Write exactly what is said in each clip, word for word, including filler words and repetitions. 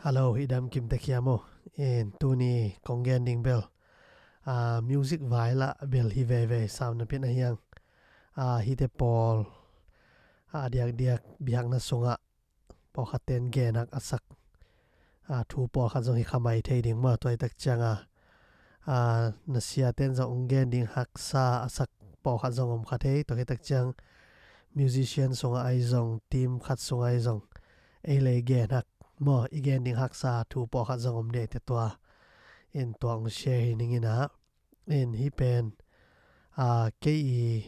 Alo, i dam kim tek hiam aw? In tuni kong gen ding bel, ah, music vai lah bel hi veve sam napi-in a hiang, ah, hihte pawl, ah, a diakdiak biakna sungah pawlkhatte'n gen hak a sak, ah, thu pawlkhat zong hi kha mai thei ding maw. Tua hi tak ciang a, ah, na siate'n zong hong gen ding haksa a sak pawlkhat zong om kha thei. Tua hi tak ciang musician sungah ahi zong, team khat sungah ahi zong, ei leh i gen hak maw, i gen ding haksa thu pawlkhat zong om ding hi teh, tua in tua hong share hi ning in ah. In hih pen, ah, kei i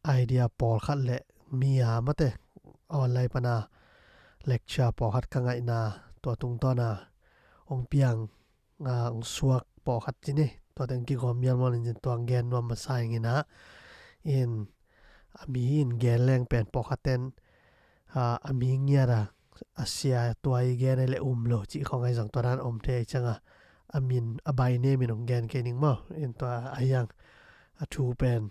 idea pawlkhat leh mi a mate, online pan a lecture pawlkhat ka ngaihna, tua tungtawn a hong piang, ah, hong suak pawlkhat ci ni, tua teng kigawm mialmual in cin tua hong gen nuam masa ing in ah. In a mi in gen leng pen pawlkhatte'n, ah, a mi ngiat a, a sia tua i gen ei leh um lo cih khawng ahi zong, tua dan om thei ciang a, a min, a by name in hong gen kei ning maw. In tua a hiang, a thu pen,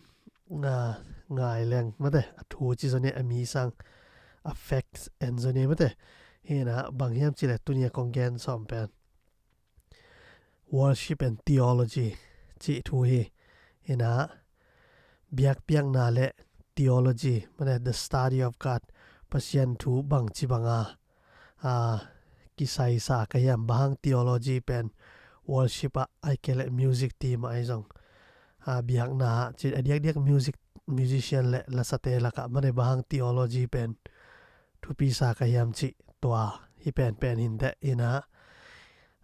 ah, ngai leng mate, a thu ci zaw ni, a mi sang a facts en zaw ni mate. Hi in ah, bang hiam cih leh tuni a kong gen sawm pen worship and theology cih thu hi. Hi in ah, biakpiakna leh theology, mate, the study of God, Pasian thu bangci bang a, ah, kisaisa ka hiam, bang hang theology pen worship ah, ahih kei leh music team ah ahi zong, ah, biakna ah ci, a diakdiak music, musician leh lasate lakah mate, bang hang theology pen thupisa ka hiam cih, tua hih penpen hi in teh. In ah,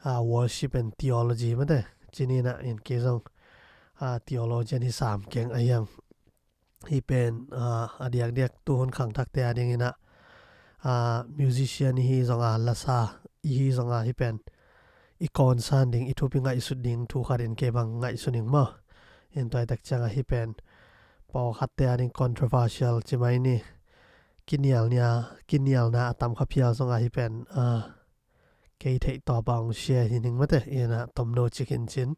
ah, worship and theology mate, ci ni in ah, in kei zong, ah, theologian hi sam keng a hiang. Hih pen, ah, a diakdiak tuhun khangthakte a ding in ah, ah, musician i hi zong a, lasa i hi zong a, hih pen i concern ding, i thupi ngaihsut ding thu khat in kei bang ngaihsun ing maw. In tua hi tak ciang a, hih pen pawlkhatte a ding controversial ci mai ni, kinial nia, kinialna a tam kha phial zong a, hih pen, ah, kei theih tawp a hong share hi ning mate. In ah, tomno cik hi in cin,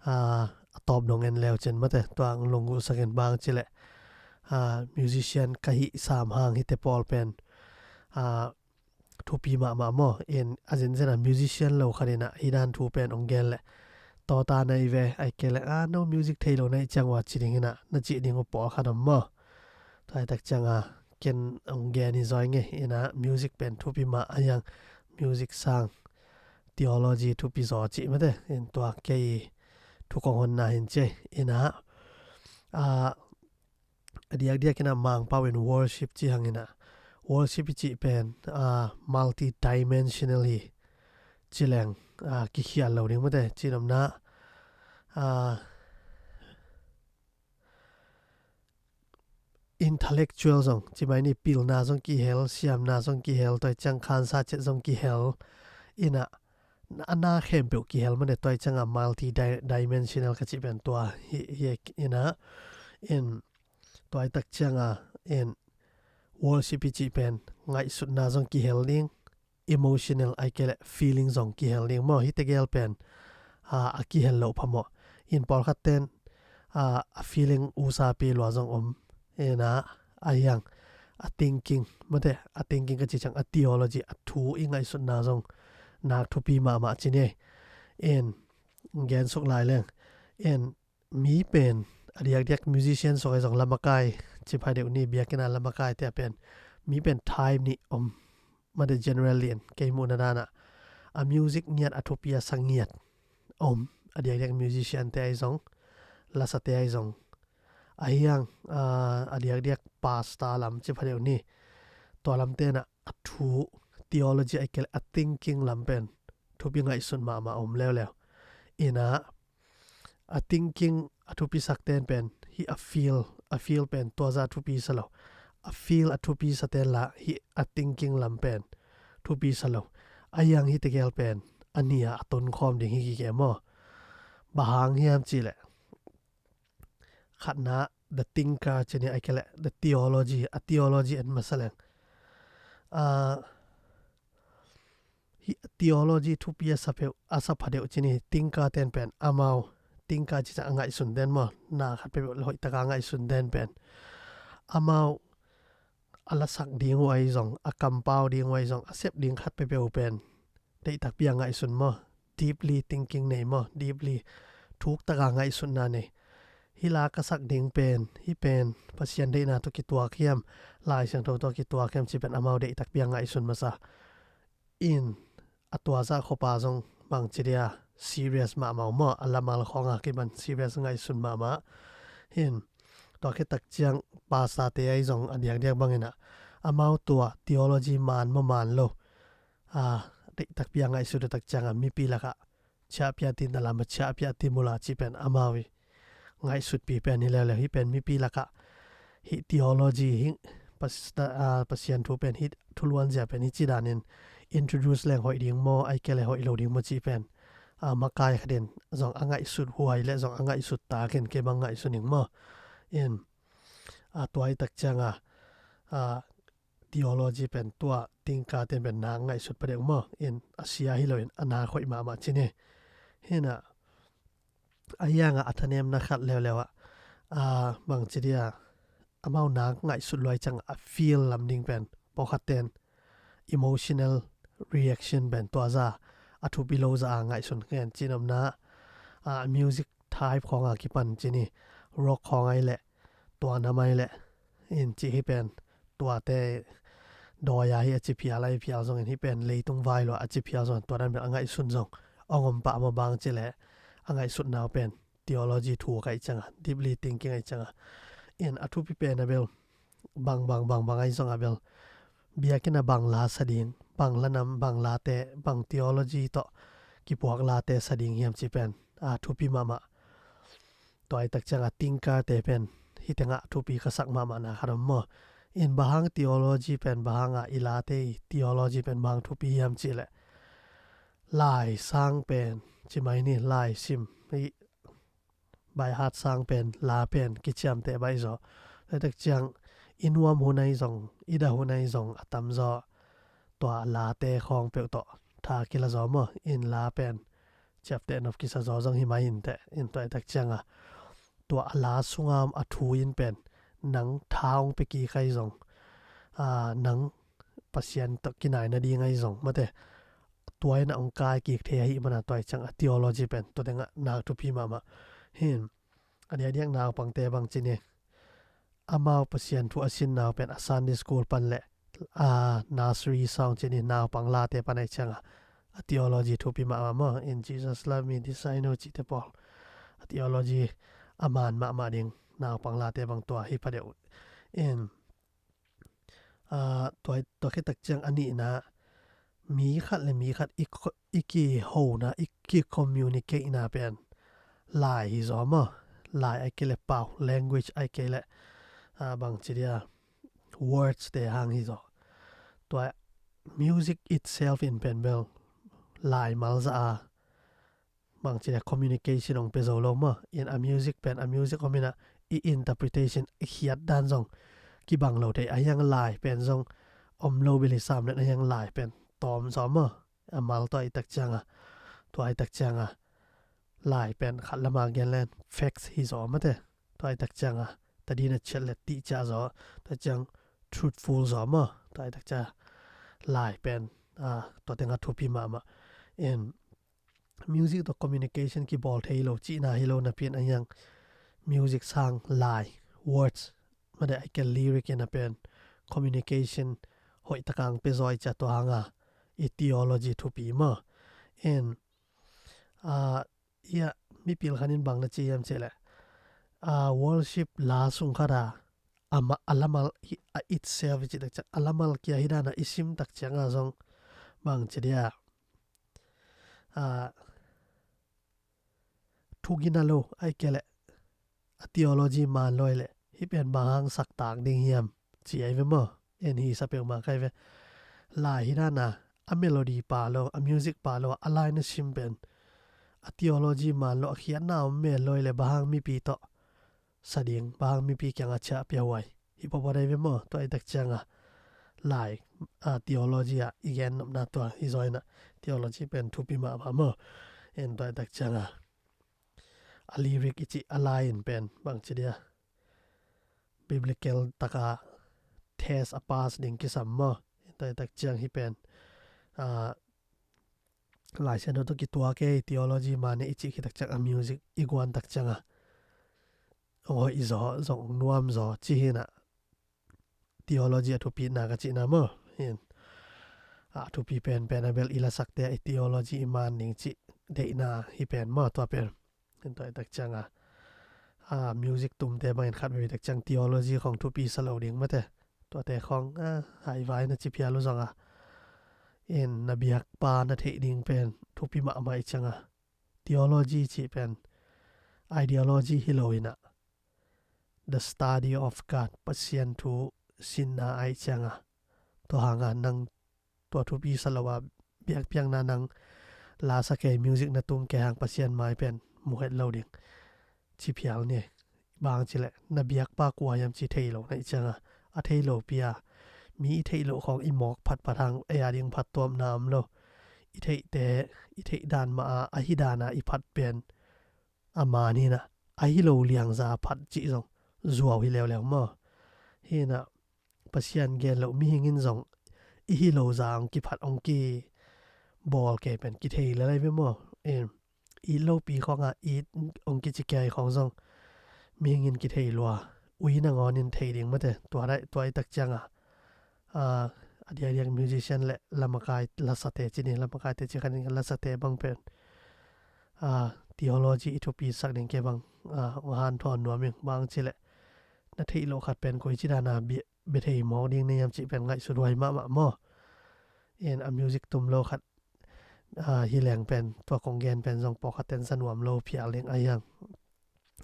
ah, a tawp dong en leu cin mate, tua hong lunggulhsak in, bang hang cih leh, ah, musician ka hih sam hang hihte pawl pen, ah, thupi mahmah maw. In a zenzen a musician lo khat in ah hih dan thu pen hong gen leh, tawta na hi ve, ahih kei leh, ah, no music thei lo na hih ciang ua ci ding in ah, na cih ding uh pawlkhat om maw. Tua hi tak ciang a, ken hong gen hi zaw ing e. In ah, music pen thupi mah a hiang, music sang theology thupi zaw cih mate. In tua kei thu kong honna hi in ci. In ah, ah, a diakdiak in ah Mangpau in worship ci hang in ah, worship i cih pen, ah, multi-dimensional hi ci leng, ah, kikhial lo ding mate. Cih nopna, ah, intellectual zong ci mai ni, pilna zong kihel, siamna zong kihel, tua hi ciang khansa ciat zong kihel. In ah, a na khempeuh kihel mate, tua hi ciang a multi-dimensional ka cih pen tua hi, hi in ah. In tua hi tak ciang a, in worship i cih pen ngaihsutna zong kihel ding, emotional, ahih kei leh feeling zong kihel ding maw. Hihte gel pen, ah, a kihel loh phamawh. In pawlkhatte'n, ah, a feeling usapi lua zong om. In ah, a hiang, a thinking mate, a thinking ka cih ciang a theology, a thu i ngaihsutna zong nak thupi mahmah ci ni. In gen suk lai leng, in mi pen a diakdiak musician sung ahi zong, lamakai ci phadeuh ni, biakinn a lamakaite a pen mi pen type nih om mate, generally in kei muhna dan ah, a music ngiat, a thupi a sa ngiat om. A diakdiak musician-te ahi zong, lasate ahi zong, a hiang, ah, a diakdiak pastor lam ci phadeuh ni, tua lamte'n ah a thu, theology ahih kei leh a thinking lam pen thupi ngaihsut mahmah om leuleu. In ah, a thinking a thupisakte'n pen hih a feel, a feel pen tua zah a thupisa lo. A feel a thupisate'n lah hih a thinking lam pen thupisa lo. A hiang, hihte gel pen a nih a a tonkhawm ding hi kei maw. Bang hang hiam cih leh, khatna, the thinker ci ni, ahih kei leh the theology, a theology en masa leng, ah, hih theology thupi a sa phadeuh, a sa phadeuh ci ni, thinker-te'n pen amau, thinker ci ciang a ngaihsunte'n maw, na khat peuhpeuh hoihtak a ngaihsunte'n pen amau a lasak ding uh ahi zong, a kampau ding uh ahi zong, a sep ding khat peuhpeuh pen deih takpi a ngaihsun maw, deeply thinking nei maw, deeply thuk taka ngaihsutna nei. Hih la ka sak ding pen, hih pen Pasian deihna tawh kituak hiam, Lai Siangtho tawh kituak hiam cih pen amau deih takpi a ngaihsun masa. In a tua zah khop a zong bangci dia serious mahmah uh maw, a lamal khawng a kipan serious ngaihsun mahmah. Hin tua khit tak ciang pastor te ahi zong a diakdiak bangin ah amau tua theology man maw man lo, a, deih takpi a ngaihsut uh tak ciang a mipi lakah ciahpih a tin a lam a ciahpih a tin mula cih pen amau i ngaihsutpi pen hi leuleu. Hih pen mipi lakah hih theology, hih pas-, a, Pasian thu pen, hih thuluanzia pen hih ci danin introduce leng hoih ding maw, ahih kei leh hoih lo ding maw cih pen, a, makai khatin zong a ngaihsut huai leh zong a ngaihsut takin kei bang ngaihsun ing maw. In, a, tua hi tak ciang a, a, theology pen tua tingkate pen nak ngaihsut pah deuh maw. In a sia hi loin a nak hoih mahmah ci ni. Hinah a hiangah a thanemna khat leuleu ah, a, bangci dia amau nak ngaihsut luai ciang a feel lam ding pen pawlkhat ten emotional reaction pen tua za a thupi lo za a ngaihsun khen cih nopna, a, music type khawng a kipan ci ni, rock khawng ai leh, tua nam ai leh, in ci hi pen tuate dawi a hi a ci phial a hi phial zongin hih pen leitung vai lua a ci phial zongin tua dan pen a ngaihsun zong ong om pah maw bang ci leh a ngaihsutna uh pen theology thu ka ih ciang a, deeply thinking a ih ciang a. In a thupi pen a bel bang bang bang bang a ih zong a bel biakinn a bang la sa ding, bang la nam, bang late, bang theology tawh kipuak late sa ding hiam cih pen a thupi mahmah. Tua ih tak ciang a tingkate pen hih tengah thupi ka sak mahmahna khat om maw. In bang hang theology pen, bang hang a i late i theology pen bang hang thupi hiam cih leh lai sang pen ci mai ni, lai sim, hih by heart sang pen, la pen kiciamteh baih zaw. Tua ih tak ciang i nuam hun a ih zong, i dah hun a ih zong a tam zaw tua late khawng peuh tawh tha kila zaw maw. In la pen ciapteh nop kisa zaw zong hi mai inteh. In tua ih tak ciang a tua a la sunga om a thu in pen nang tha ong pia kik a ih zong, a, nang Pasian tawh kinai nading a ih zong mate, tua in a ong kai kik thei ahih mana tua ih ciang a theology pen tua tengah nak thupi mahmah. Hin a diakdiak naupangte bang ci ni, amau Pasian thu a sinna uh pen a Sunday school pan leh, a, nursery sang ci ni, naupang late pan a ih ciang a, a theology thupi mahmah maw. In Jesus love me, this I know cihte pawl, a theology a man mahmah ding naupang late bang tua hi pah deuh. In, a, tua, tua khit tak ciang a nihna, mi khat le mi khat i, i kihona, i kicommunicate-na pen lai hi zaw maw. Lai ahih kei leh pau, language ahih kei leh, a, bang ci dia, words te hang hi zaw. Tua music itself in pen bel lai mal za a, bang ci dia communication ong pia zo lo maw. In a music pen a music om in a, i interpretation, i khiat dan zong kibang lo thei. A hiang lai pen zong om lo bil hi sam len, a hiang lai pen tawm zaw maw. A mal tua ih tak ciang a, tua ih tak ciang a lai pen khat lama gen len facts hi zaw mate. Tua ih tak ciang a tadin a ciat le tih ciah zaw, tua ciang truthful zaw maw. Tua ih tak ciang a lai pen, a, tua tengah thupi mahmah. In music tawh communication kibawl thei lo cihna hi lo napi in a hiang music sang lai, words mate, ahih kei leh lyric in a pen communication hoih taka ong pia zaw ih ciang tua hang a i theology thupi maw. In, a, ia, mipil khat in bang na ci hiam cih leh, a, worship la sung khat a, a ma-, a lamal i, a itself i cih tak ciang a lamal kia hi dan a i sim tak ciang a zong bang ci dia, a, thugina lo ahih kei leh a theology man lo ahih leh hih pen bang hang saktak ding hiam ci ahi ve maw. En hi sa peuhmah ka hi ve. Lai hi dan a, a melody pha lo, a music pha lo a, a lai na sim pen a theology man lo, a khiatna om mel lo ahih leh bang hang mipi tawh sa ding, bang hang mipi kiangah ciah pia huai. Hi pawpaw dai ve maw. Tua ih tak ciang a lai, a, theology ah i gen nopna tua hi zaw in a, theology pen thupi mahmah maw. En tua ih tak ciang a, a lyric i cih a lai in pen bang ci dia, biblical taka test a pass ding kisam maw. Tua i tak ciang hi pen, ah, Lai Siangtho tawh kituak ei, theology man e i cih khit tak ciang a music i guan tak ciang a hong hoih zaw, zong hong nuam zaw ci hi na. Theology a thupina ka cihna maw. Hin, a thupi penpen a bel i lasakte a i theology i man ding cih deihna hi pen maw, tua pen. Hin, tua i tak ciang a, a music tumte bangin khat vei tak ciang theology khong thupi sa lo ding mate. Tuate khong, a, haivai na ci phial uh zong a, in, na biakpa na theih ding pen thupi mahmah i ciang a, theology cih pen ideology hi lo in a, the study of God, Pasian thu sinna ahih ciang a, tua hang a nang tua thupi sa lo a biakpiakna nang la sa kei, music na tum kei hang Pasian mai pen mu het lo ding ci phial ni. Bang ci leh na biakpa kua hiam ci thei lo na i ciang a, a thei lo pi a, mi i theih loh khong i mawk phatphat hang ei a ding phattuamna om lo. I theihte, i theih dan mah a, a hi dan a i phat pen a man hi na, a hi lo liangza phat cih zong zuau hi leuleu maw. Hi na, Pasian gen loh mihing in zong i hi lo za hong kiphat, hong kibawl kei pen kithei le lai ve maw. Em, it lopi khong a it hong kici kei khong zong mihing in kithei lua. Ui nangawn in thei ding mate. Tua dai, tua i tak ciang a, a, a diakdiak musician le lamakai lasate ci ni, lamakaite ci khan in lasate bang pen, a, theology i thupi sak ding ke bang, a, hong hanthawn nuam ing. Bang ci leh na theih loh khat pen koi ci dan a bia, bia thei mawk ding na hiam cih pen ngaihsut huai mahmah maw. In, a music tum lo khat, a, hi leng pen tua kong gen pen zong pawlkhat ten sa nuam lo phial ding a hiang.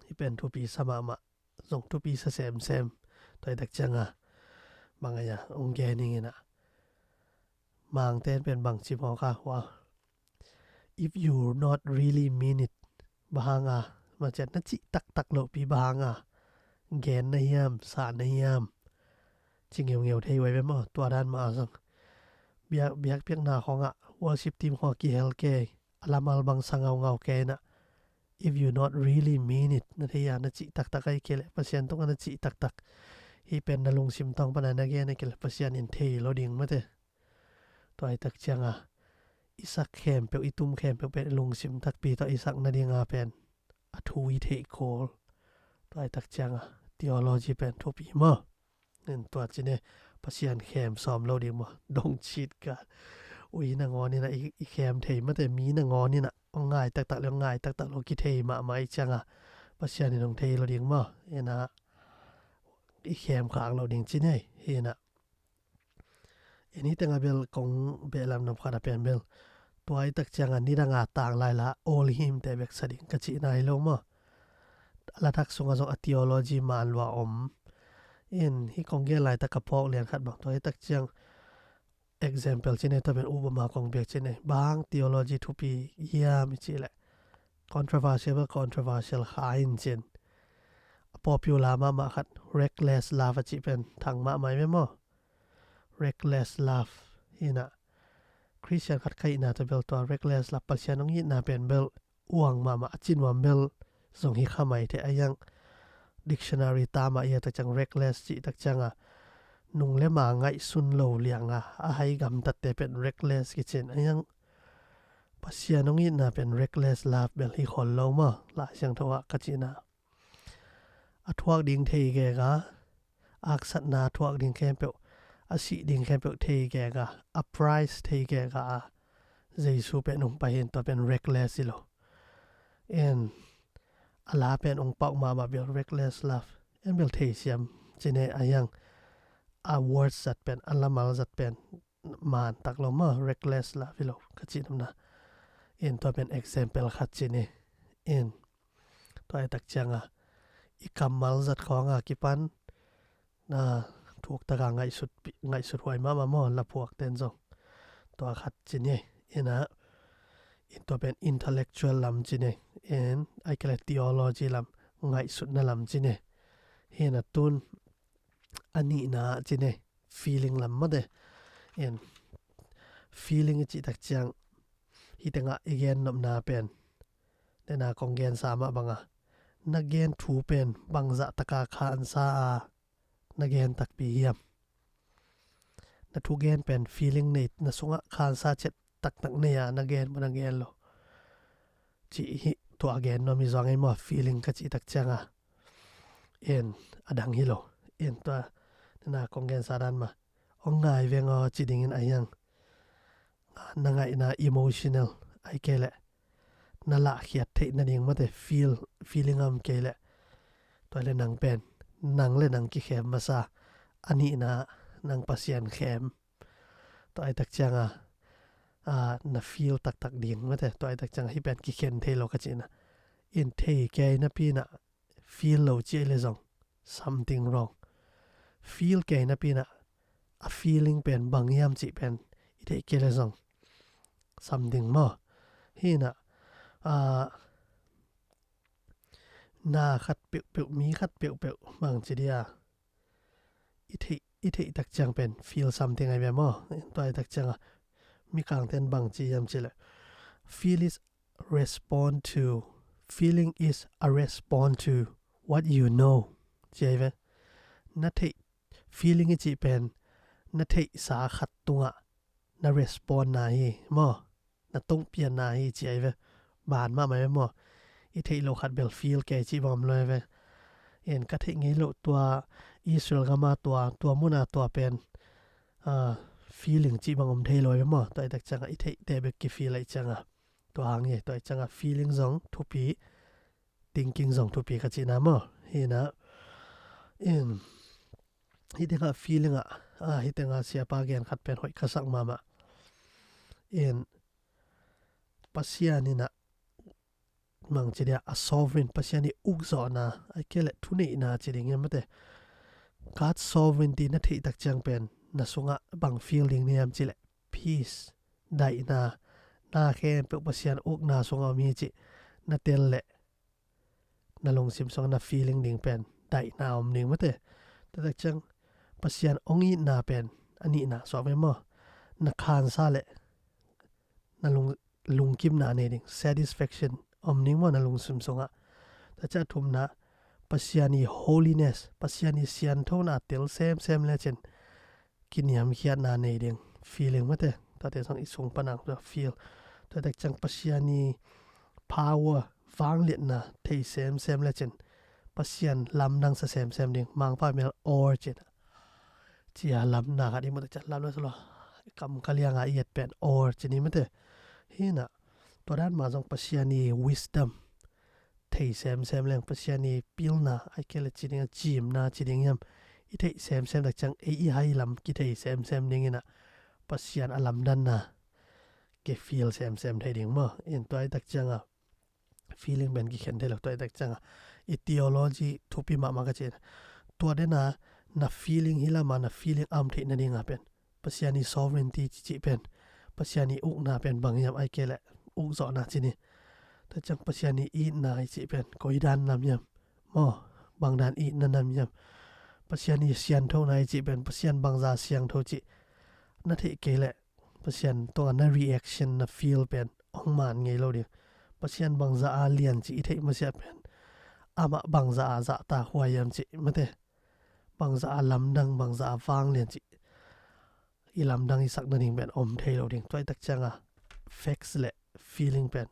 Hi pen thupi sa mahmah, zong thupi sa semsem. Tua i tak ciang a, bang a ia hong gen ing in a, Mangte in pen bang ci mawk a, hua, if you not really mean it, bang hang a, ma ciat na cih taktak lopi bang hang a gen na hiam, sa na hiam, ci ngeungeu thei huai ve maw. Tua dan mah a zong biak, biakpiakna khong a, worship team khong a kihel kei, a lamal bang sa ngaungau kei na, if you not really mean it, na thei a, na cih taktak ahih kei leh, Pasian tungah na cih taktak, hi pen na lungsim tawng pan a na gen ahih kei leh Pasian in thei lo ding mate. Tua i tak ciang a, i sak khempeuh, i tum khempeuh pen lungsim takpi tawh i sak nading a pen a thu i theih kul. Tua i tak ciang a, theology pen thupi maw. In, tua ci ni, Pasian khem sawm lo ding maw. Dong cit ka. Ui nangawn in a i, i khem thei mate, mi nangawn in a hong ngai taktak le hong ngai taktak lo kithei mahmah i ciang a, Pasian in hong thei lo ding maw. In a, i khem khak lo ding ci ni. Hi na, in, hi teng a bel kong beh lam nop khat a pen bel, tua i tak ciang a nidang a tang lai la old hymn te bek sa ding ka cihna hi lo maw. A lathak sung a zong a theology man lua om. In, hi kong gen laitak a phawk lian khat bang, tua i tak ciang example ci ni, tua pen upama kong piak ci ni. Bang theology thupi hiam i cih leh, controversial, controversial kha in cin, a popular mahmah khat, reckless love a cih pen thang mahmah i ve maw. Reckless love hi na, Christian khat ka hihna tawh bel tua reckless love, Pasian hong itna pen bel uang mahmah, a ci nuam bel zong hi kha mai thei a hiang. Dictionary ta mah i a tak ciang reckless cih tak ciang a, nung le ma ngaihsun lo liang a, a hai gamtatte pen reckless kicin a hiang. Pasian hong itna pen reckless love bel hi khol lo maw, Lai Siangtho ah ka cihna. A thuak ding thei gega, aksatna a thuak ding khempeuh, a sih ding khempeuh thei gega, a price thei gega a, Jesu pen hong pai hi in, tua pen reckless hi lo. In, a la pen hong pauk mahmah bel reckless love. In, bel thei siam ci ni a hiang. A words zat pen, a lamal zat pen man tak lo maw, reckless love hi lo ka cih namna. In, tua pen example khat ci ni. In, tua i tak ciang a, i kammal zat khong a kipan na thuk tak a ngaihsut pi-, ngaihsut huai mahmah maw, laphuak ten zong. Tua khat ci ni. In a, in, tua pen intellectual lam ci ni. In, ahih kei leh theology lam, ngaihsutna lam ci ni. Hi na, tun a nihna ci ni, feeling lam mate. In, feeling i cih tak ciang, hi teng a i gen nopna pen, den a kong gensa mah bang a, na gen thu pen bangzah tak a khansa a na gen takpi hiam. na thugen pen feeling nei, na sungah khansa ciat taktak nei a na gen maw na gen lo, cih hi. Tua a gen nuam hi zong ei maw, feeling ka cih tak cianga en a dang hi lo. En tua na kong gensa dan mah, ong ngai veng aw ci dingin a hiang, na ngaihna emotional ai kei leh na lahkhiat theih nading mate, feel, feeling a om kei leh tua le nang pen, nang le nang kikhem masa, a nihna nang Pasian khem. Tua ai tak cianga a, na feel taktak ding mate, tua ai tak cianga hi pen kikhen thei lo ka cihna. In thei kei napi na feel lo ci ai le zong something wrong. Feel kei napi na a feeling pen bang hiam cih pen i theih kei le zong something maw. Hi na a, na khat peuhpeuh, mi khat peuhpeuh bang ci dia i theih, i theih tak ciang pen feel something ai ve maw. Tua ai tak cianga mikangten bang ci hiam ci le, feel is respond to, feeling is a respond to what you know ci ai ve. Na theih, feeling i cih pen na theihsa khat tungah na respond na hi maw, na tongpianna hi ci ai ve. Ban mahmah ai ve maw. I theih lo khat bel feel kei cih bang om lo ai ve. En ka theih ngei lo tua Israel gama tua, tua muna tua pen a, feeling cih bang om thei lo ai ve maw. Tua ai tak cianga i theihte bek kifeel ai cianga tua hang hi. Tua ai cianga feeling zong thupi, thinking zong thupi ka cihna maw. Hi na in hi tengah feeling ah a, hi tengah siapa gen khat pen hoih ka sak mahmah. In Pasian in a mang ci dia a sovereign, Pasian i ukzawhna ai kei leh thuneihna ci ding hiam mate, God sovereignty na theih tak ciang pen na sungah bang feel ding na hiam ci leh peace, daihna, na khempeuh Pasian ukna sungah om hi cih na tel leh na lungsim sungah na feeling ding pen daihna om ding mate. Tua tak ciang Pasian ong itna pen a nihna suak ve maw. Na khansa leh na lung, lungkimna nei ding, satisfaction om ding maw na lungsim sungah. Tua ciang a thumna Pasian i holiness, Pasian i sianthona tel semsem lecin kiniamkhiatna nei ding, feeling mate. Tuate zong i sung panang tua feel. Tua tak ciang Pasian i power, vangliatna thei semsem lecin Pasian lamdang sa semsem ding. Mangpa mel awe cin a, cia lamna khat i mu tak ciang lamdang sa lo, kam ka lianga i et pen awe cin i mate. Hi na tua dan mah zong Pasian i wisdom thei semsem leng, Pasian i pilna ai kei leh ci ding a, cimna ci ding hiam, i theih semsem tak ciang ei i hai lam kithei semsem ding in a, Pasian a lamdanna kifeel semsem thei ding maw. In tua ai tak cianga feeling pen kikhen thei lo. Tua ai tak cianga i theology thupi mahmah ka cihna. Tua dena na feeling hi lama na feeling a om theih nadinga pen Pasian i sovereignty cicih pen, Pasian i ukna pen bang hiam ai kei leh ukzawhna cin hi. Tua ciang Pasian i itna i cih pen koi dan nam hiam maw, bang dan itna nam hiam. Pasian i sianthona i cih pen Pasian bangza siangtho cih na theih kei leh Pasian tungah na reaction, na feel pen ong man ngei lo ding. Pasian bangza a lian cih i theih masiah pen amah bangza a zahtak huai hiam cih mate, bangza a lamdang, bangza a vanglian cih i lamdang i sak nading pen om thei lo ding. Tua ai tak cianga facts le feeling pen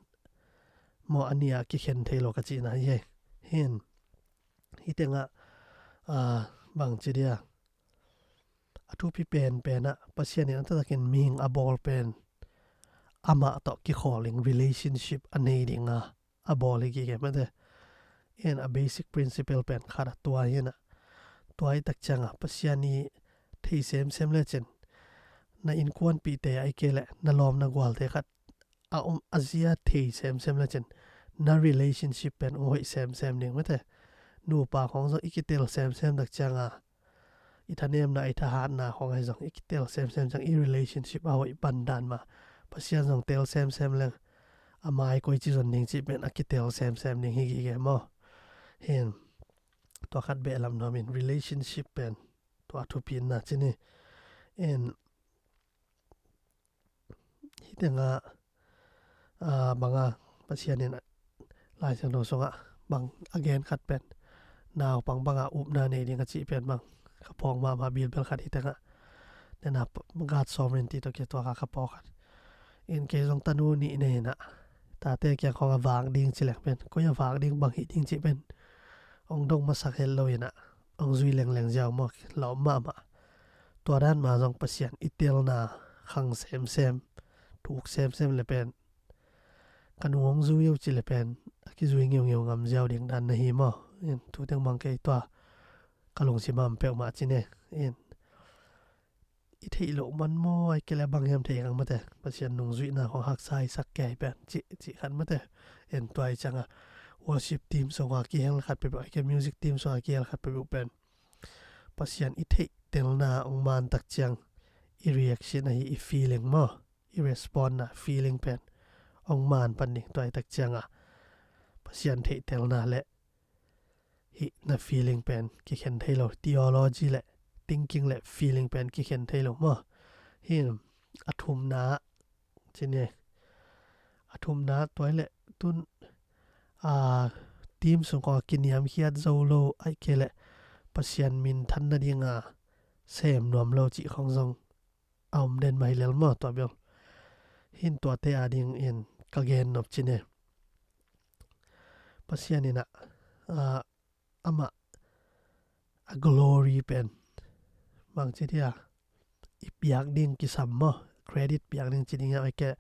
maw a nih a kikhen thei lo ka cihna hi. Hin hi tengah a, bang ci dia, a thupi penpen ah Pasian in a taktakin mihing a bawl pen amah tawh kikhawl ding relationship a nei dinga a bawl hi kik e mate. In a basic principle pen khat a tua hi na. Tua ai tak cianga Pasian i thei semsem lecin na innkuanpihte ai kei leh na lawm na gualte khat a om a zia thei semsem lecin na relationship pen ong hoih semsem ding mate. Nupa khong zong i kitel semsem tak cianga i thanemna, i thahatna khong ahi zong i kitel semsem ciang i relationship a hoih pan dan mah. Pasian zong tel semsem leng a mai koi ci zon ding cih pen a kitel semsem ding hi gige maw. Hin tua khat beh lam nuam in relationship pen tua thupina cin hi. In hi tengah a, banga Pasian in Lai Siangtho sungah bang a gen khat pen naupang banga upna nei ding a cih pen bang ka phawk mahmah bilbel khat hi tengah Tena God sovereignty tawh kituak a ka pawlkhat in, kei zong tanu nih nei inah, tate kiang khawng a vak ding ci leng pen, koi a vak ding, bang hih ding cih pen hong dong masak het lo inah, hong zui lengleng ziau maw, lawm mahmah. Tua dan mah zong Pasian i telna khang semsem, thuk semsem le pen, ka nu hong zui uh ci le pen a kizui ngeungeu ngam ziau ding dan na hi maw? In, tu teng bang kei tua ka lungsim ah om peuhmah ci ne. In, i theih loh man maw, ai kei le bang hiam thei kang mate, Pasian nungzuihna khawng haksa i sak kei pen cih, cih khat mate. In, tua i ciangah worship team sungah kihel khat peuhpeuh, ai kei music team sungah kihel khat peuhpeuh pen Pasian i theih telna hong man tak ciang i reaction ahi, i feeling maw, i respond na feeling pen hong man pan ding. Tua i tak ciangah Pasian theih telna le hih na feeling pen kikhen thei lo, theology le thinking le feeling pen kikhen thei lo maw? Hi a thumna ci ne. A thumna tua i le tun, a, team sung khawng a kiniamkhiat zo lo, ai kei le Pasian minthan nadinga sem nuam lo cih khawng zong a om den mah hi lel maw, tua bel. Hin tuate a dingin ka gen nop ci ne. Pasian inah, a, amah a glory pen bangci dia i piak ding kisam maw, credit piak ding ci ding a, ai kei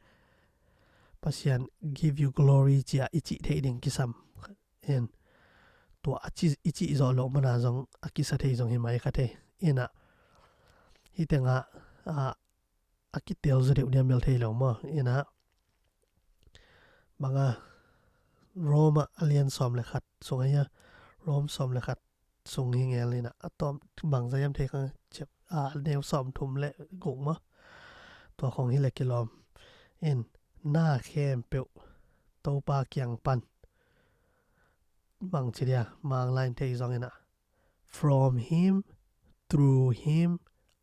Pasian give you glory cia i cih theih ding kisam. Hin tua a ci, i cih zawh loh mana zong a kisa thei zong hi mai kha thei. Inah hih tengah, a, a kitel zaw deuh diam bel thei lo maw? Inah banga Roma a lian sawm le khat sung ahi a, Rome sawm le khat sung hi ngel inah, a tawm bangza hiam thei kang, a neu sawm thum le guk maw? Tua khawng hi le kilawm. In, na khempeuh Topa kiang pan bangci dia Mangkam lain thei zong inah, from him, through him,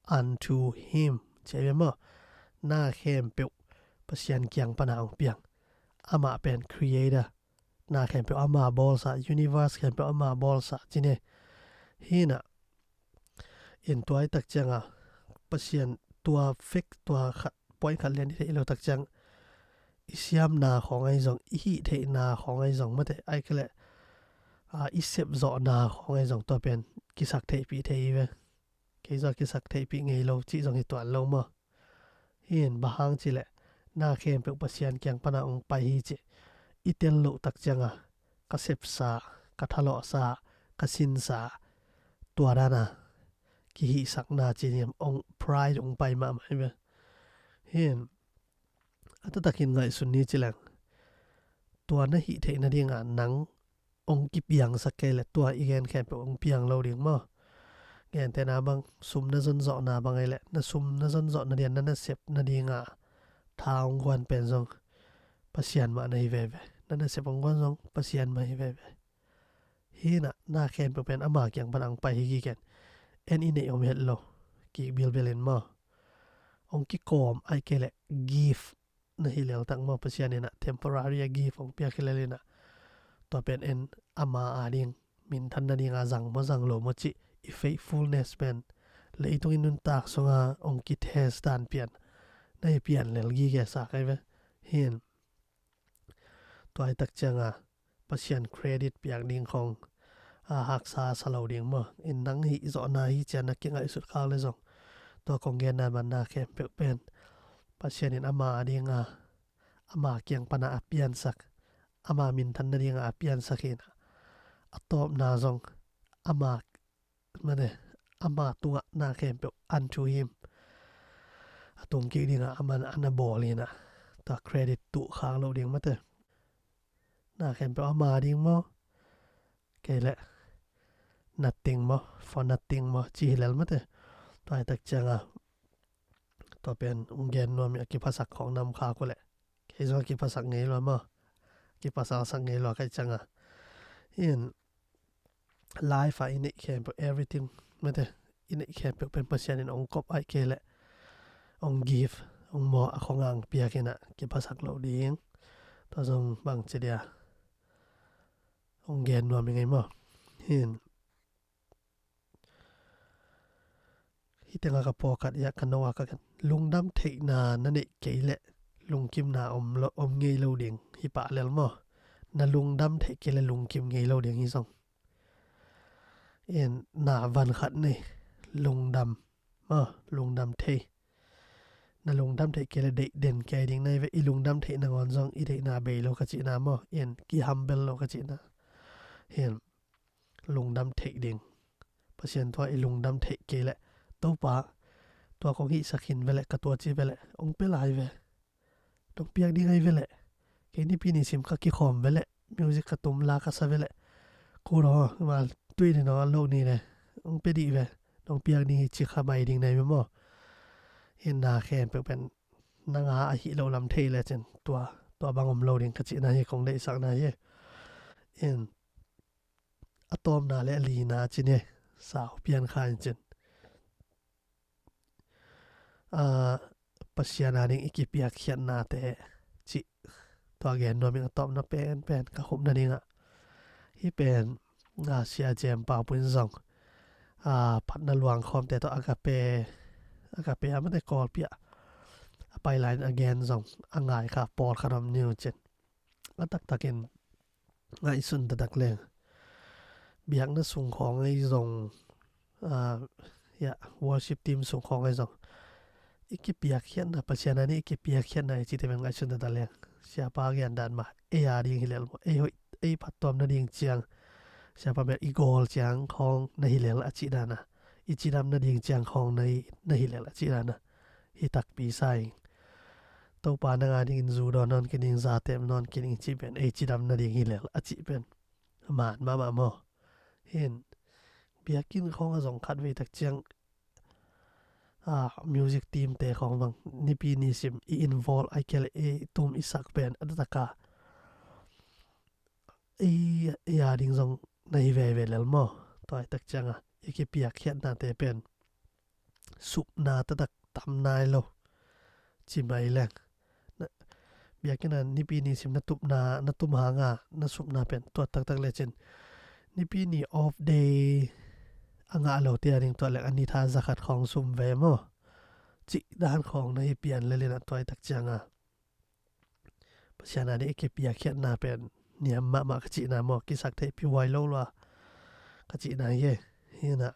unto him. Ci ve maw? Na khempeuh Pasian kiang pana hong piang. Amah pen creator. Na khempeuh ama bawlsa, universe khempeuh ama bawlsa ci ne. Hinah, in tua i tak cianga Pasian tua fek, tua khat, point khat lian i theih lo tak ciang, i siamna khawng ahi zong, i hih theihna khawng ahi zong mate, ai kei le, a, i sepzawhna khawng ahi zong tua pen kisak theihpih thei hi ve. Kei zong kisak theihpih ngei lo cih zong hi tuan lo maw? Hin bang hang ci le, na khempeuh Pasian kiang pana hong pai hi ci i tel loh tak cianga ka sepsa, ka thalawhsa, ka sinsa, tua dana kihihsakna ci niam, ong pride ong pai mahmah hi ve. Hin a taktakin ngaihsun ni ci leng, tua na hih theih nadinga nang ong kipiangsak kei le tua i gen khempeuh ong piang lo ding maw? Gentehna bang, sum na zonzawhna bang ei le, na sum na zonzawh nadian, na nasep nadinga tha ong guan pen zong Pasian mah na hi veve. Na nasep ong guan zong Pasian mah hi veve. Hinah, na khempeuh pen ama kiang pana ong pai hi kiken. En i neih om het lo kik bilbel in maw? Ong kikawm ai kei le gift na hi lel tak maw? Pasian inah temporary a gift ong piak hi lel inah, tua pen en ama a ding, minthan nadinga zang maw, zang lo maw cih i faithfulness pen leitungin nuntak sunga ong kitest dan pian na hi pian lel gige sa kai ve. Hin tua i tak cianga Pasian credit piak ding khawng a haksa sa lo ding maw? In nang hih zawhna hi cian na kingaihsut khak le zong, tua kong genna manna khempeuh pen Pasian in ama a dinga, ama kiang pana a piansak, ama minthan nadinga a piansak hinah, a tawpna zong ama mate, ama tungah na khempeuh unto him, a tung kik dingah aman a na bawl hinah, tua credit tuh khak lo ding mate. Na khempeuh ama ding maw? Kei le nothing maw, for nothing maw, ci hi lel mate. Tua i tak cianga tua pen ong gen nuam i a kiphasak khawng nam khak uh le, kei zong a kiphasak ngei lua maw? Kiphasak sak ngei lua kai cianga, in life a i neih khempeuh, everything mate, i neih khempeuh pen Pasian in ong kop ai kei le ong give, ong maw, a khawng ang piak inah kiphasak lo ding. Tua zong bangci dia ong gen nuam i ngei maw? Hin Hih tengah ka pawlkhat, ia, ka nungah ka gen, lungdam theihna na neih kei leh lungkimna om lo, om ngei lo ding hi pah lel maw. Na lungdam theih kei leh lungkim ngei lo ding hi zong. In, na van khat nei, lungdam maw, lungdam thei. Na lungdam theih kei leh deih den kei ding na hi ve. I lungdam theih nangawn zong i deihna bei lo ka cihna maw. In, kihambel lo ka cihna. In, lungdam theih ding. Pasian tungah i lungdam theih kei leh, Topa, tua kong hihsak hi ve leh, ka tua ci ve leh, hong pia lai ve. Nong piak ding ahi ve leh. Kei Nipi ni sim ka kikhawm ve leh, music ka tum, la ka sa ve leh. Kul aw, ma tui ni nawn lo ni leh, hong pia dih ve. Nong piak ding hi ci kha mai ding na hi ve maw. In, na khempeuh pen nang a ahih loh lam thei lecin, tua, tua bang om lo ding ka cihna hi, kong deihsakna hi. In, a tawpna leh a lina ci ni, sau pian kha in cin. A, Pasian a ding i kipiakkhiatnate cih, tua gen nuam ing. A tawpna penpen ka khupna dingah, hih pen, a, Sia Jem Pau Pun zong, a, phatna luang khawmte tawh Agape, Agape a mate Kawlpi ah a pai lai-in a gen zong a ngai kha pawlkhat om ni uh cin. A taktakin ngaihsun taktak leng, biakna sung khawng ahi zong, a, ia, worship team sung khawng ahi zong, i kipiakkhiatna, Pasian a ding i kipiakkhiatna i cihte pen ngaihsun taktak leng, siapa gen dan mah, ei a ding hi lel maw, ei hoih, ei phattuam nading ciang, siapa mel i gawl ciang khawng na hi lel a cih dan a, i cidam nading ciang khawng na hi, na hi lel a cih dan a, hi takpi sa ing. Topa nang a dingin zu dawn nawn kei ning, za tem nawn kei ning cih pen ei cidam nading hi lel a cih pen man mahmah maw. Hin, biakinn khawng a zong khat vei tak ciang, a, music team te khawng bang, Nipi ni sim i involve ai kei leh i tum i sak pen a taktak a, ei, ei a ding zong na hi veve lel maw. Tua i tak ciang a, i kipiakkhiatnate pen supna taktak tam nai lo ci mai leng. Na, biakinn a Nipi ni sim na tupna, na tum hang a na supna pen tua taktak lecin, Nipi ni off day a ngah lote a ding tua leng a ni tha za khat khawng sum ve maw, cih dan khawng na hi pian lel in a, tua i tak ciang a Pasian a ding i kipiakkhiatna pen niam mahmah ka cihna maw, kisak theihpih huai lo lua ka cihna hi. Hi na,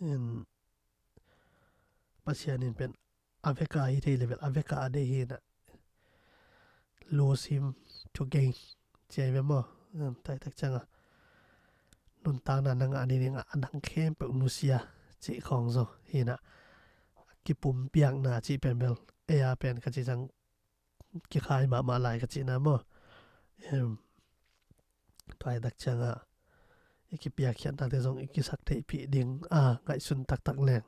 in, Pasian in pen a vek a hi thei leh bel a vek a deih hi na, lose him to gain ci ai ve maw. Tua i tak ciang a, nuntakna na ngah ni ding a, a dang khempeuh nusia cih khawng zaw hi na, kipumpiakna cih pen bel ei a pen ka cih ciang kikhai mahmah lai ka cihna maw. Em, tua i tak ciang a, i kipiakkhiatnate zong i kisak theihpih ding a ngaihsun taktak leng,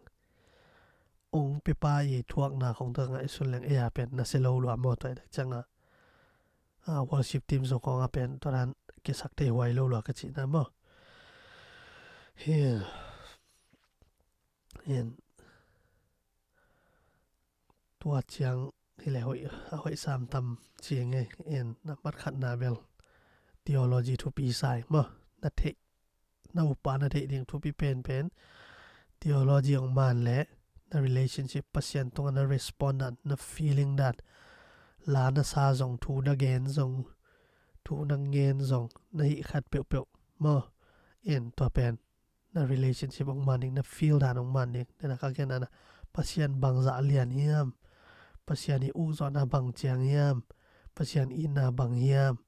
ong piapa i thuakna khawng tawh ngaihsun leng ei a pen nasia lo lua maw. Tua i tak ciang a, a, worship team zong khawng a pen tua dan kisak thei huai lo lua ka cihna maw. Hi, in, tua ciang hi leh hoih, a hoih sam tam ci ing ei. In, nambat khatna bel theology thupi sa ing maw. Na theih, na upa na theih ding thupi penpen theology ong man leh, na relationship, Pasian tungah na respond dan, na feeling dan, la na sa zong, thu na gen zong, thu na ngen zong, na hih khat peuhpeuh maw. In, tua pen na relationship ong man ding, na feel dan ong man ding. Dena ka gen ana, Pasian bangzah lian hiam, Pasian i ukzawhna bang ciang hiam, Pasian itna bang hiam,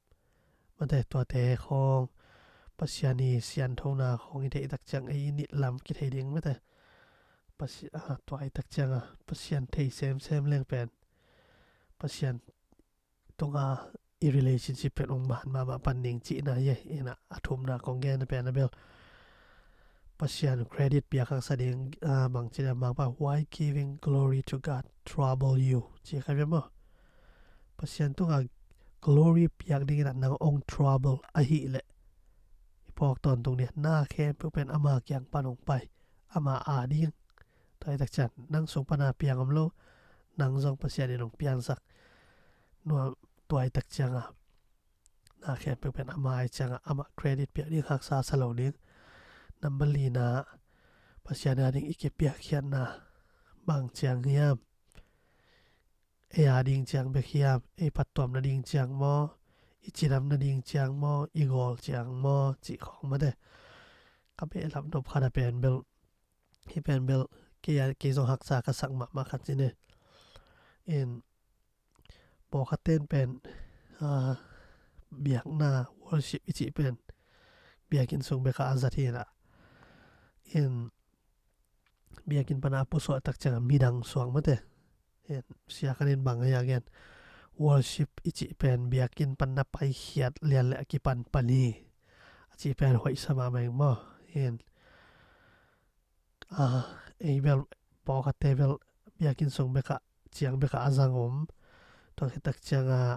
mate, tuate khawng, Pasian i sianthona khawng i theih tak ciang ei i nit lam kithei ding, mate. Pasi-, a, tua i tak ciang a Pasian thei semsem leng pen Pasian tunga i relationship pen ong man mahmah pan ding cihna hi. Ina, a thumna kong gen pen a bel, Pasian credit piak haksa ding, a, bang cih leh, Mangpa, "Why giving glory to God trouble you?" ci kha ve maw. Pasian tunga glory piak dingin a nang ong trouble ahih leh, i phawk tawntung ding, na khempeuh pen ama kiang pan ong pai, ama a ding. Tua i tak ciang nang sung pana piang om lo, nang zong Pasian in ong piangsak. Nua, tua i tak ciang a, na khempeuh pen ama i ciang a, ama credit piak ding haksa sa lo ding. Number lina, Pasian a ding i kipiakkhiatna bang ciang hiam? Ei a ding ciang bek hiam? Ei phattuam nading ciang maw? I cidam nading ciang maw? I gawl ciang maw? Cih khawng mate. Ka behlap nop khat a pen bel, hi pen bel, kei a, kei zong haksa ka sak mahmah khat ci ne. In, pawlkhat ten pen, ah, biakna, worship i cih pen biakinn sung bekah a zat hi na. In, biakinn pana a pusuah tak ciangin midang suak mate. In, sia khat in bang a gen, worship i cih pen biakinn pana paikhiat lian le a kipan pan hi, a cih pen hoih sa mahmah ing maw? In, ah, ei bel, pawlkhatte bel biakinn sung bekah, ciang bekah a zang om. Tua khit tak ciangin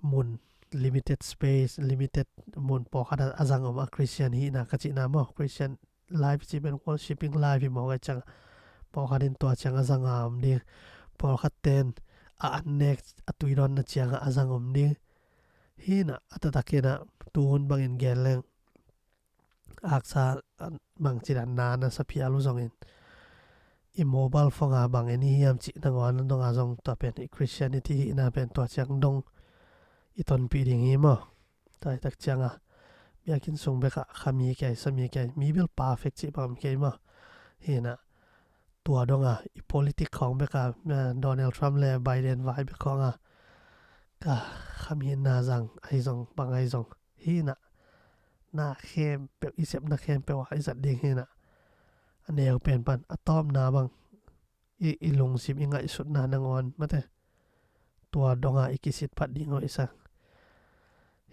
mun, limited space, limited mun pawlkhat a, a zang om a Christian hihna ka cihna maw? Christian life cih pen worshipping life hi maw, ka ciang pawlkhat in tua ciang a zang a om ding. Pawlkhat ten a annek, a tuidawnna ciangin a zang om ding. Hi na, a taktak hi na, tuhun bangin gen leng, haksa, ah, bangci dan na na sa phial uh zongin, i mobile phone a bang en i hiam cih nangawn dong a zong tua pen i Christianity hihna pen tua ciang dong i tonpih ding hi maw? Tua hi tak ciangin biakinn sung bekah khami kei, sami kei, mi bel perfect cih bang om kei maw? Hi na, tua dong a, i politic khawng bekah, ah, Donald Trump le Biden vai bek khawng a, ka khaminna zang ahi zong, bang ahi zong, hi na, na khempeuh, i sepna khempeuh a i zat ding hi na. A neu pen pan, a tawpna bang, i, i lungsim, i ngaihsutna nangawn mate. Tua dong a i kisit phat ding hoih sa.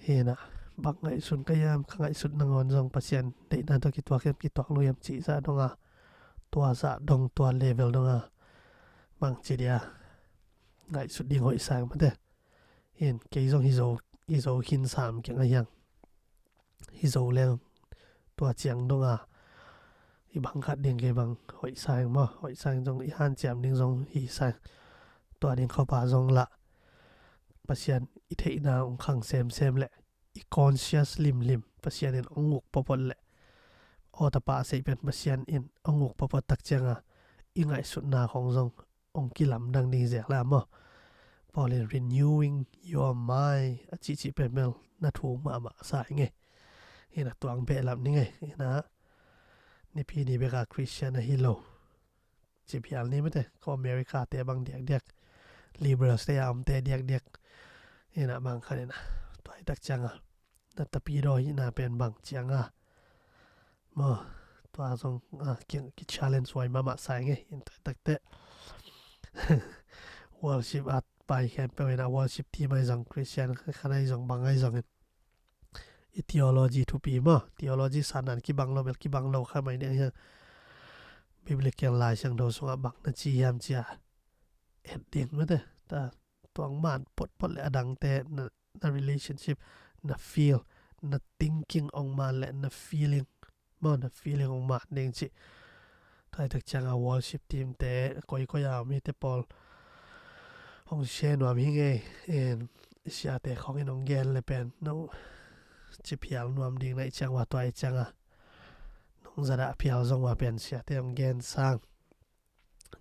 Hi na, bang ngaihsun ka hiam, ka ngaihsut nangawn zong Pasian deihna tawh kituak hiam, kituak lo hiam cih zah dong a, tua zah dong, tua level dong a, bangci dia ngaihsut ding hoih sa ing mate. In, kei zong hi zo, hi zo khin sam keng a hiang. Hi zo leng tua ciang dong a, i bang khat ding kei bang hoih sa ing maw, hoih sa ing zong i hanciam ding zong hi sa ing. Tua ding khop a zong lah Pasian i theihna hong khang semsem le i conscious limlim, Pasian in hong uk pawpawt le, aw tapa a seih pen Pasian in hong uk pawpawt tak ciangin i ngaihsutna khawng zong hong kilamdang ding zek la maw? Paul in renewing your mind a cihcih pen bel na thuk mahmah sa hi ngei. Hi na, tuang behlap ni ngei. Hi na, Nipi ni bek a Christian ahi lo ci phial ni mate. Ko America te bang diakdiak, liberals te a omte diakdiak. Hi na, bang khat hi na, tua hi tak ciangin na tapidaw hihna pen bang ciangin maw, tua zong, ah, ki, ki challenge huai mahmah sa ing e. In tua hi tak teh worship a pai khempeuh in a, worship team ahi zong, Christian khat ahi zong, bang ahi zongin, i theology thupi maw, theology san nan kibang lo bel kibang lo kha mai ding hiang. Biblical Lai Siangtho sungah bang na ci hiam ci a et ding mate. Ta, tuang man potpot le a dangte na, na relationship, na feel, na thinking hong man le na feeling maw, na feeling hong man ding cih. Tua hi tak ciangin worship team te koikoi a om hite pawl hong share nuam hi ngei. In, siate khawng in hong gen le pen no ci phial nuam ding na hih ciang ua, tua hi ciangin nong zadah phial zong ua pen siate hong gen sang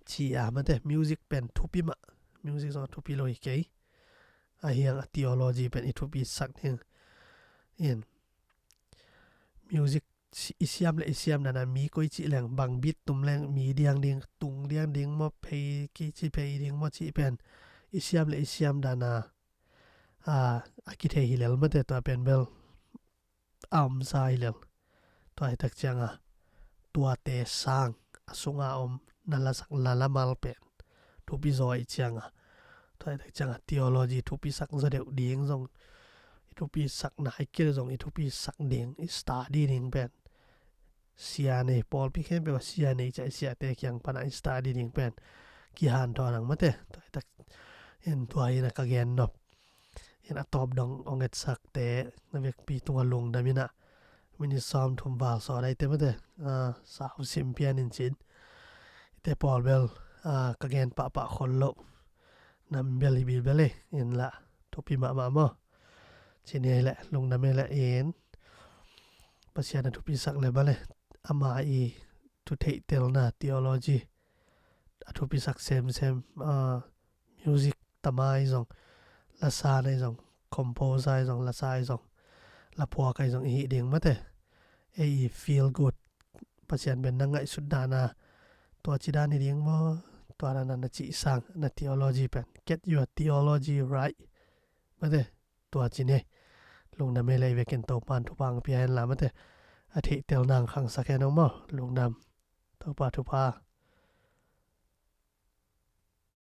ci a mate. Music pen thupi mah, music zong thupi lo hi kei. A hiang a theology pen i thupi sak ding. In, music si-, i siam le i siam dan a, mi koi cih leng, bang beat tum leng mi diang ding, tung diang ding maw, phei kici phei ding maw cih pen i siam le i siam dan a, a, a kithei hi lel mate. Tua pen bel a omsa hi lel. Tua hi tak ciangin tuate sang a sunga om na lasak, na lamal pen thupi zaw ahih ciangin, tua hi tak ciangin theology thupisak zaw deuh ding zong, i thupisak nai kei le zong i thupisak ding, i study ding pen sia nei, pawlpi khempeuh a sia nei ciah, i siate kiang pana i study ding pen kihanthawn ang mate. Tua hi tak in, tua hi na ka gen nop. In, a tawp dong hong etsakte na vekpi tungah lungdam in a, minit sawmthum val sawt ahite mate, a, sau sim pian in cin. Hite pawl bel, a, ka gen pahpah khol loh nam bel hi bilbel e. In la, thupi mahmah maw? Cin hi le, lungdam hi le in. Pasian a thupisak le bale, ama i thutheihtelna theology a thupisak semsem, music tama i zong, lasa na i zong, composer i zong, lasa i zong, laphuak i zong i hi ding mate. Ei i feel good, Pasian pen na ngaihsut dana tua ci dan i ding maw, tua dana na cih sang na theology pen, get your theology right mate. Tua ci ni. Lungdam ei, lei vekin Topan thupha ang pia hen la mate. A theihtel nang khangsak hen ong maw. Lungdam. Topa thupha.